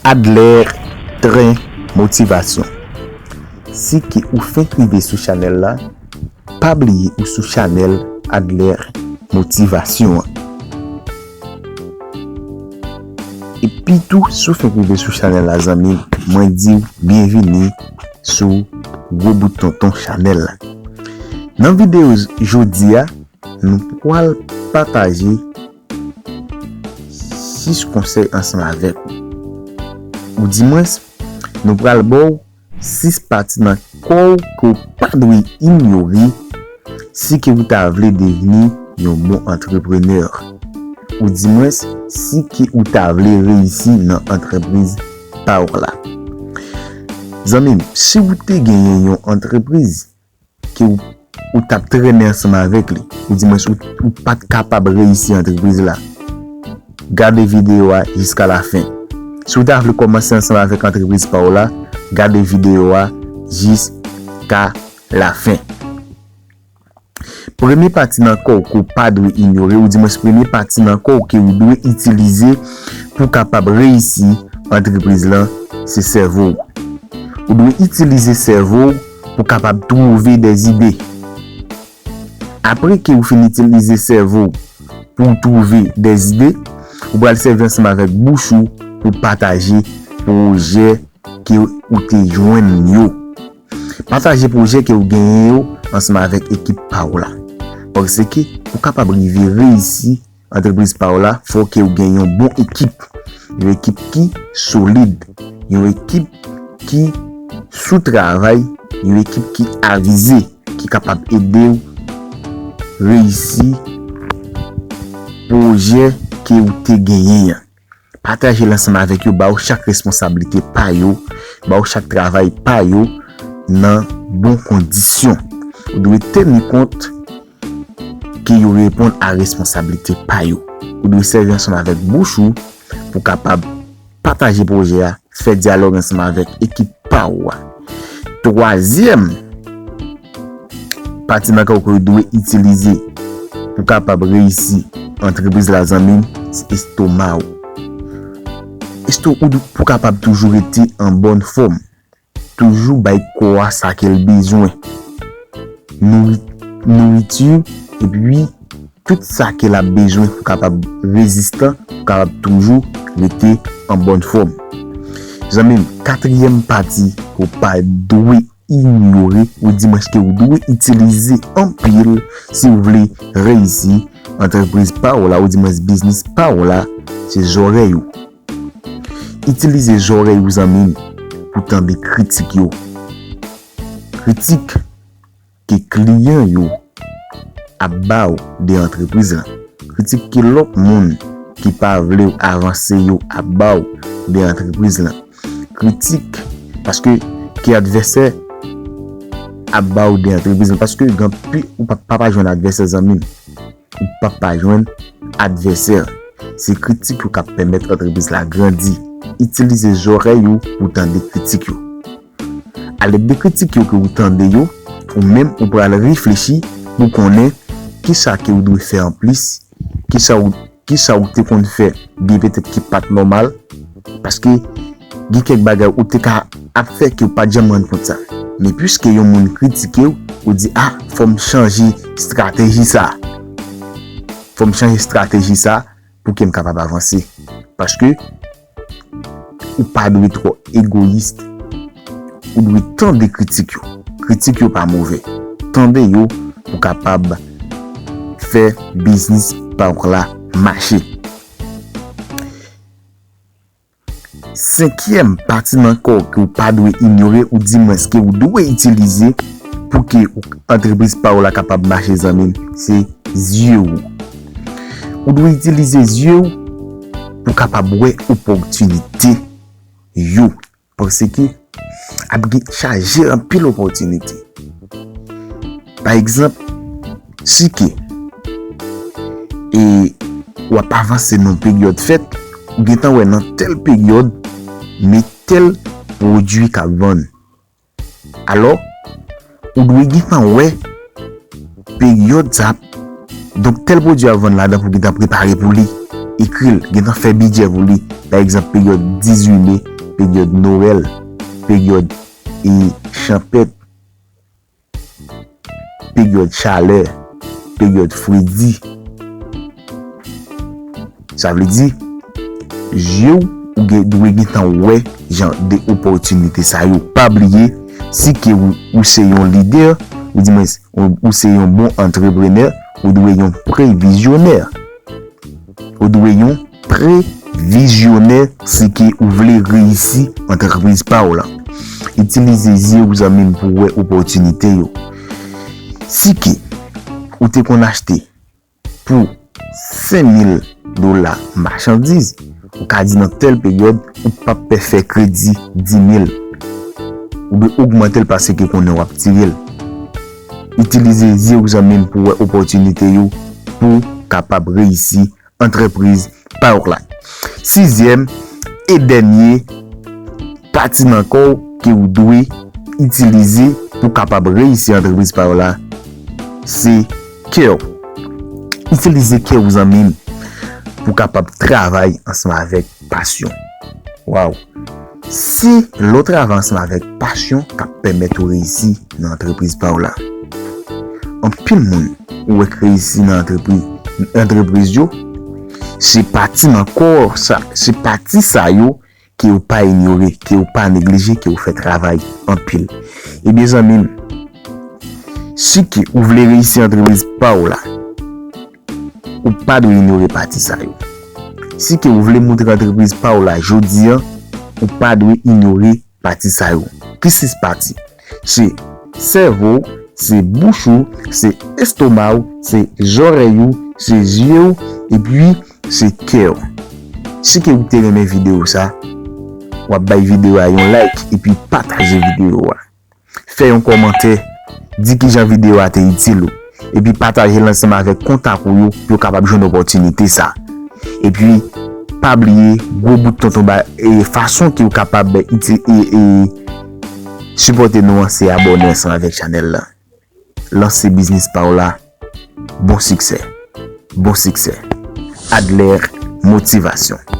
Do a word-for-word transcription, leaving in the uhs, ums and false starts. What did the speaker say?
Adler Tren Motivasyon. Si ke ou fenk rive sou chanèl la, pa bliye ou sou chanèl Adler Motivasyon an. Epi tou, si w fenk rive sou chanèl la, zanmi m, mwen di w byenvini sou Gwo Bout Tonton chanèl la. Nan videyo jodi a, nou pral pataje sis konsèy ansanm avèk ou. Ou dimwens, nou pral ba w sis pati nan kò w ke w pa dwe inyore si ke ou ta vle devni yon bon antreprenè. Ou dimwens, si ke ou ta vle reyisi nan antrepriz pa w la. Zanmi m, si w te genyen yon antrepriz, ke ou, ou t ap trennen ansanm avèk li, ou dimwens ou, ou pa t kapab reyisi antrepriz la, gade videyo a jiska lafen. Si w ta vle kòmanse ansanm avèk antrepriz pa w la, gade videyo a jiska lafen. Premye pati nan kò w ke w pa dwe inyore, ou dimwens premye pati nan kò w ke w dwe itilize pou w kapab reyisi antrepriz lan, se sèvo w. Ou dwe itilize sèvo w pou w kapab twouve dèzide. Apre ke ou fin itilize sèvo w pou w twouve dèzide, ou pral sèvi ansanm avèk bouch ou pou w pataje pwojè ke ou te jwenn yo. Pataje pwojè ke ou genyen yo ansanm avèk ekip pa w la. Paske pou w kapab rive reyisi antrepriz pa w la, fò ke w gen yon bon ekip. Yon ekip ki solid, yon ekip ki sou travay, yon ekip ki avize, ki kapab ede w reyisi pwojè ke w te genyen an. Pataje l ansanm avèk yo, ba yo chak responsablite pa yo, ba yo chak travay pa yo nan bon kondisyon. Ou dwe teni kont ke yo reponn a responsablite pa yo. Ou dwe sèvi ansanm avèk bouch ou pou kapab pataje pwojè a, fè dyalòg ansanm avèk ekip pa w a. Twazyèm pati nan kò w ke w dwe itilize pou kapab reyisi antrepriz la, zanmi m, se estoma w. Esto-, ou dwe, pou kapab toujou rete an bòn fòm, toujou bay kò a sa ke l bezwen. Nouri-, nouriti, epi tout sa ke l ap bezwen pou kapab rezistan, pou kapab toujou rete an bòn fòm. Zanmi m, katriyèm pati ke w pa dwe inyore, ou dimwens ke w dwe itilize anpil si w vle reyisi antrepriz pa w la, ou dimwens biznis pa w la, se zòrèy ou. Itilize zòrèy ou, zanmi m, pou tande kritik yo. Kritik ke kliyan yo ap ba w de antrepriz lan. Kritik ke lòt moun ki pa vle w avanse yo ap ba w de antrepriz lan. Kritik paske ke advèsè ap ba w de antrepriz lan. Paske gen anpil, ou pa, pa, pa jwenn advèsè, zanmi m. Ou p ap pa jwenn advèsè. Se kritik yo k ap pèmèt antrepriz la grandi. Itilize zòrèy ou pou tande kritik yo. Alèd de kritik yo ke ou tande yo, ou menm ou pral reflechi pou konnen kisa ke ou dwe fè anplis, kisa ou, kisa ou te konn fè byen petèt ki pa t nòmal, paske gen kèk bagay ou te ka ap fè ke ou pa t janm rann kont sa. Men piske yon moun kritike w, ou di, "A, fò m chanje estrateji sa. Fò m chanje estrateji sa pou ke m kapab avanse." Paske ou pa dwe twò egoyis. Ou dwe tande kritik yo. Kritik yo pa move. Tande yo pou kapab fè biznis pa w la mache. Senkyèm pati nan kò w ke w pa dwe inyore, ou dimwens ke w dwe itilize pou ke ou, antrepriz pa w la kapab mache, zanmi m, se zye w. Ou dwe itilize zye w pou kapab wè opòtinite yo. Paske ap gen chaje anpil opòtinite. Pa egzanp, si ke, e, w ap avanse nan peryòd fèt, ou gentan wè nan tèl peryòd, men tèl pwodui k ap vann. Alò, ou dwe gentan wè peryòd sa ap, donk, tèl pwodui ap vann ladan pou w gentan prepare pou li, ekri l, gentan fè bidjè pou li. Pa egzanp, peryòd dizuit me, peryòd Nwèl, peryòd e chanpèt, peryòd chalè, peryòd fredi. Sa vle di, je w ou gen, dwe gentan wè jan de opòtinite sa yo. Pa bliye, si ke ou, ou se yon lidè, ou di mwen, ou, ou se yon bon antreprenè, ou dwe yon previzyonè. Ou dwe yon previzyonè si ke ou vle reyisi antrepriz pa w la. Itilize zye w zanmi m pou wè opòtinite yo. Si ke ou te konn achte pou senk mil dola machandiz, ou ka di nan tèl peryòd ou p ap pè fè kredi dis mil. Ou dwe ogmante l paske konnen w ap tire l. Itilize zye w zanmi m pou wè opòtinite yo pou kapab reyisi antrepriz pa w la. Sizyèm e dènye pati nan kò w ke w dwe itilize pou kapab reyisi antrepriz pa w la, se kè w. Itilize kè w zanmi m pou kapab travay ansanm avèk pasyon. Waw! Se lè w travay ansanm avèk pasyon k ap pèmèt ou reyisi nan antrepriz pa w la. Anpil moun ou wè k reyisi nan antrepriz, antrepriz yo, se pati nan kò sa, se pati sa yo ke w pa inyore, ke w pa neglije, ke w fè travay anpil. Ebyen zanmi m, si ke ou vle reyisi antrepriz pa w la, ou pa dwe inyore pati sa yo. Si ke ou vle montre antrepriz pa w la jodi an, ou pa dwe inyore pati sa yo. Ki sis pati? Se sèvo w, se bouch ou, se estoma w, se zòrèy ou, se zye w, epi se kè w. Si ke ou te renmen videyo sa, w ap bay videyo a yon like epi pataje videyo a. Fè yon kòmantè, di kijan videyo a te itil ou. Epi pataje l ansanm avèk kontak ou yo pou yo kapab jwenn opòtinite sa. Epi pa bliye gwo bout tonton ba, e, fason ke w kapab iti, e, e, sipòte nou an se abòne ansanm avèk chanèl la. Lanse biznis pa w la. Bon siksè. Bon siksè. Adler Motivasyon.